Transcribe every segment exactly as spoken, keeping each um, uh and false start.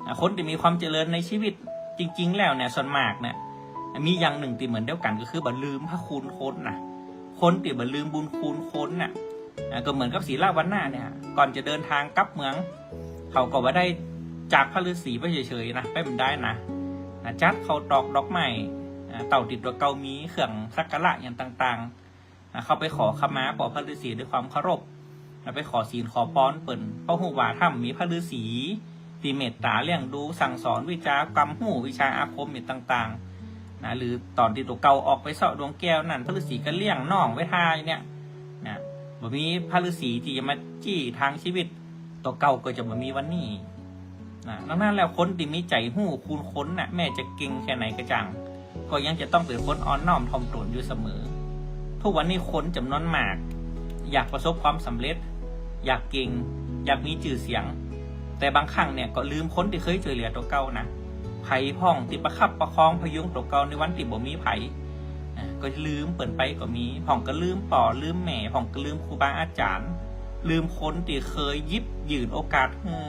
อ่ะ คนตี้มีความเจริญในชีวิตจริงๆ แล้วเนี่ย ส่วนมากเนี่ย มีอย่างนึ่งตี้เหมือนเดียวกั๋น ก็คือบ่ลืมพระคุณคนนะ คนตี้บ่ลืมบุญคุณคนน่ะ อ่ะ ก็เหมือนกับสีลวรรณะเนี่ย ก่อนจะเดินทางกลับเมือง เขาก็บ่ได้จากพระฤาษีไปเฉยๆ นะ ไปบ่ได้นะ อ่ะ จัดข้าวตอกดอกไม้ อ่ะ เต้าตี้ตั๋วเก่ามี เครื่องสักการะอย่างต่างๆ อ่ะ เข้าไปขอขมาปอพระฤาษีด้วยความเคารพ อ่ะ ไปขอศีลขอพรเปิ้น เพราะฮู้ว่าถ้าบ่มีพระฤาษีตี้เมตต๋าเลี้ยงดูสั่งสอนวิชาความฮู้ วิชาอาคมอย่างต่างๆ นะ หรือต๋อนตี้ตั๋วเก่าออกไปเซาะดวงแก้วนั้น พระฤาษีก็เลี้ยงน้องไว้ท่าอยู่เนี่ย นะ บ่มีพระฤาษีตี้จะมาจี้ทางชีวิต ตั๋วเก่าก็จะบ่มีวันนี้ นะ ดังนั้นแล้วคนตี้มีใจ๋ฮู้คุณคนน่ะ แม้จะเก่งแค่ไหนก็จ้าง ก็ยังจะต้องเป๋นคนอ่อนน้อมถ่อมต๋นอยู่เสมอ ทุกวันนี้คนจ๋ำนวนมาก อยากประสบความสำเร็จ อยากเก่ง อยากมีจื้อเสียง แต่บางครั้งเนี่ยก็ลืมคนตี้เคยจ้วยเหลือตั๋วเก่านะ ใผพ่องตี้ประคับประคองพยุงตั๋วเก่าในวันตี้บ่มีใผ อ่ะ ก็ลืมเปิ้นไปก็มี พ่องก็ลืมป้อลืมแม่ พ่องก็ลืมครูบาอาจ๋ารย์ ลืมคนตี้เคยหยิบยื่นโอกาสหื้อ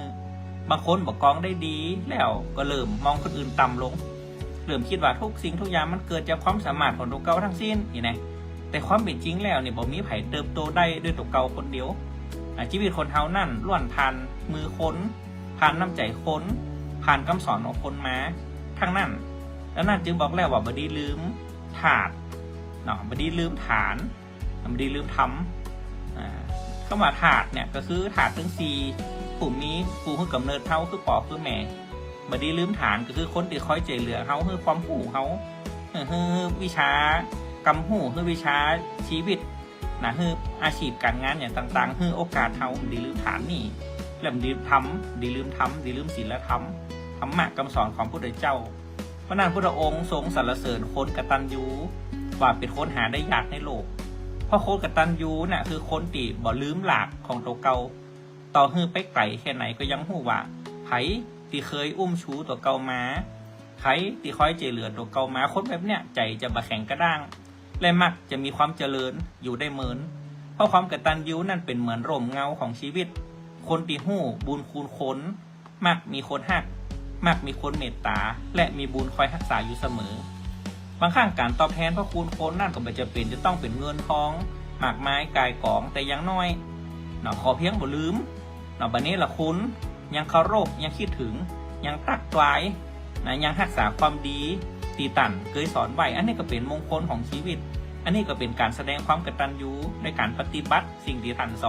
บางคนบ่กองได้ดี แล้วก็เริ่มมองคนอื่นต่ำลง เริ่มกึ๊ดว่าทุกสิ่งทุกอย่างมันเกิดจากความสามารถของตั๋วเก่าทั้งสิ้นนี่นะ แต่ความเป๋นจริงแล้วเนี่ย บ่มีใผเติบโตได้ด้วยตั๋วเก่าคนเดียว อ่ะ ชีวิตคนเฮานั้นล้วนผ่านมือคน ผ่านน้ำใจ๋คน ผ่านกำสอนของคนมาทั้งนั้น ดังนั้นจึงบอกแล้วว่าบ่ดีลืมธาตุเนาะ บ่ดีลืมฐาน บ่ดีลืมธรรม อ่า กำว่าธาตุเนี่ยก็คือธาตุตึงสี่ ผู้มี ผู้หื้อกำเนิดเฮาคือป้อคือแม่ บ่ดีลืมฐานก็คือคนตี้คอยจ้วยเหลือเฮา หื้อความฮู้เฮา หื้อ หื้อวิชากำฮู้ หื้อวิชาชีวิต นะ หื้ออาชีพก๋านงานอย่างต่างๆ หื้อโอกาสเฮา บ่ดีลืมฐานนี่ แล้วบ่ดีลืมธรรม บ่ดีลืมธรรม บ่ดีลืมศีลธรรม ธรรมะกำสอนของพุทธเจ้า เพราะนั้นพุทธองค์ทรงสรรเสริญคนกตัญญู ว่าเป๋นคนหาได้ยากในโลก เพราะคนกตัญญูน่ะคือคนตี้บ่ลืมหลากของตั๋วเก่า ต่อหื้อไปไก๋แค่ไหนก็ยังฮู้ว่า ใผตี้เคยอุ้มชูตั๋วเก่ามา ใผตี้คอยจ้วยเหลือตั๋วเก่ามา คนแบบเนี้ยใจ๋จะบ่แข็งกระด้าง และมักจะมีความเจริญอยู่ได้เมิน เพราะความกตัญญูนั่นเป๋นเหมือนร่มเงาของชีวิต คนตี้ฮู้บุญคุณคน มักมีคนฮัก มักมีคนเมตต๋า และมีบุญคอยฮักษาอยู่เสมอ บางครั้งก๋านตอบแทนพระคุณคนนั่นก็บ่จำเป๋นจะต้องเป๋นเงินทองมากมายก่ายก๋อง แต่อย่างน้อยเนาะ ขอเพียงบ่ลืมเนาะ บ่เนรคุณ ยังเคารพ ยังกึ๊ดเถิง ยังตั๊กตวายนะ ยังฮักษาความดีตี้ต้านเกยสอนไว้ อันนี้ก็เป๋นมงคลของชีวิต อันนี้ก็เป๋นก๋านแสดงความกตัญญูในก๋านปฏิบัติสิ่งตี้ต้านส